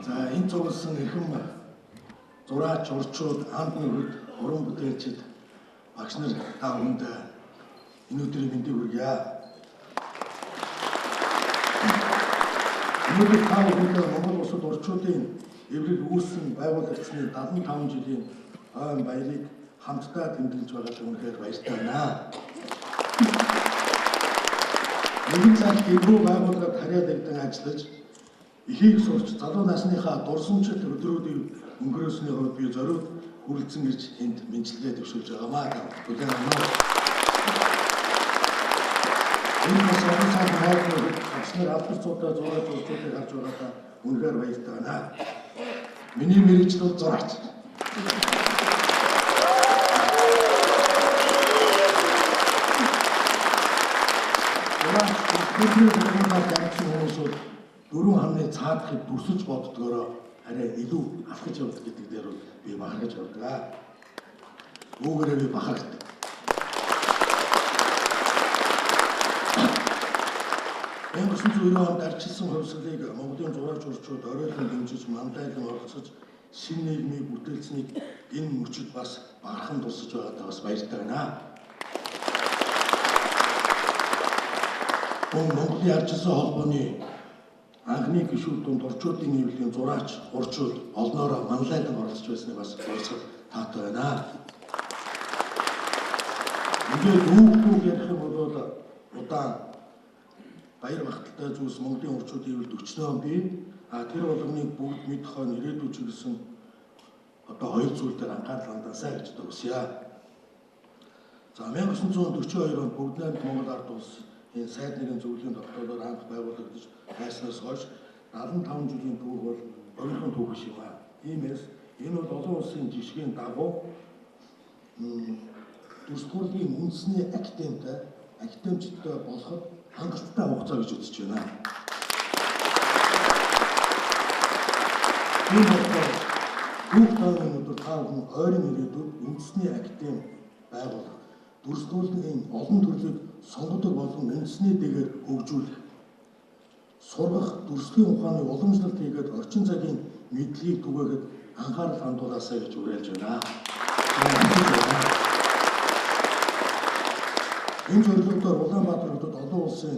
За энэ цугласан эрхэм зураач, урчууд, анд нөхөд, уран бүтээлчид, багш нар та бүхэнд энэ өдрийн мэндийг хүргье. Өнөөдөр та бүхэнд Монгол улсад урчуудын эврэл үүссэн байгуулагдсаны 75 жилийн ойн баярыг хамтдаа тэмдэглэж байгаад үнэхээр баяртай байна. Нэгэн цагт энэхүү байгууллагад харьяалагдсан ажиллаж ихийг сурч залуу насныхаа дурсамжит өдрүүдийг өнгөрөөсний хувьд би зориуд хүрэлцэн ирж энд мэндчилгээ дэвшүүлж байгаамаа. Хүлээн авъя. Энэ бас олон сайхан найз багш нар алдар цуудаа зураач урчуудыг харж байгаадаа үнэхээр баяртай байна. Миний мэргэжил бол зураач. Зураач бидний сургуулиар дамжсан хүмүүс бол дөрвөн хамны цаадахыг дүрсэж боддгоороо арай илүү алхаж явдаг гэдэг дээр бол би бахархаж явдаг. Үүгээрээ би бахархдаг. 1990 онд арчилсан хувьсгалыг Монголын зураач урчууд оройлон дэмжиж, мандайлан оролцож, шинэ нийгмийг бүтээлсэнийг энэ мөчид бас бахархан дурсаж байгаадаа бас баяртай байна. Мөн Монголын арчилсан холбооны анхны гишүүд дунд урчуудын нийлбэлийн зураач, урчууд олноороо манлайлан оролцож байсныг бас дурсах таатай байна. Ингээд түүх ярих юм бол удаан баяр багталтай зүйлс Монголын урчуудын эврэлд өчнөө бий. А тэр болгоныг бүгд мэдэх хон ирээдүйд чиглэсэн одоо хоёр зүйл дээр анхаарал хандаасай гэж хүсье. За 1942 онд Бүгд найрамдах Монгол Ард улс энэ сайд нарын зөвлөлийн тогтоолоор анх байгуулагдаж байснаас хойш 75 жилийн түүх бол богинохон түүх биш юм аа. Иймээс энэ бол олон улсын жишгийн дагуу дүрслэлийн үндэсний академитай академичтай болоход хангалттай хугацаа гэж үзэж байна. Тийм болохоор түүх тооны өдөр та бүхэн ойрын ирээдүйд үндэсний академи байгуулах, дүрслэлийн олон төрлийг сонгодог болон үндэсний дэгээр хөгжүүлэх, сургах, дүрслэлийн ухааны уламжлалт хийгээд орчин цагийн мэдлэгийг түгээхэд анхаарал хандуулаасай гэж уриалж байна. Энэ зорилгоор Улаанбаатар хотод олон улсын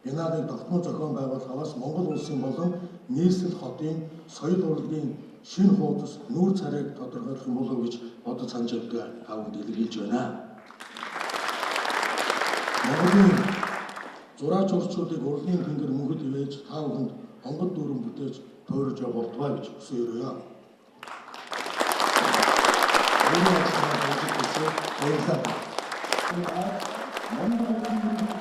биналыг тогтмол зохион байгуулахаас Монгол улсын болон нийслэл хотын соёл урлагийн шинэ хуудас нүүр царайг тодорхойлох юм болов уу гэж бодож санаж явдаг та бүхэнд илэрхийлж байна. Монголын зураач урчуудыг урлагийн тэнгэр мөнхөд ивэж та бүхэнд онгод дүүрэн бүтээж тойрож явах болтугай гэж хүсэн өрөөе. Баярлалаа. Монгол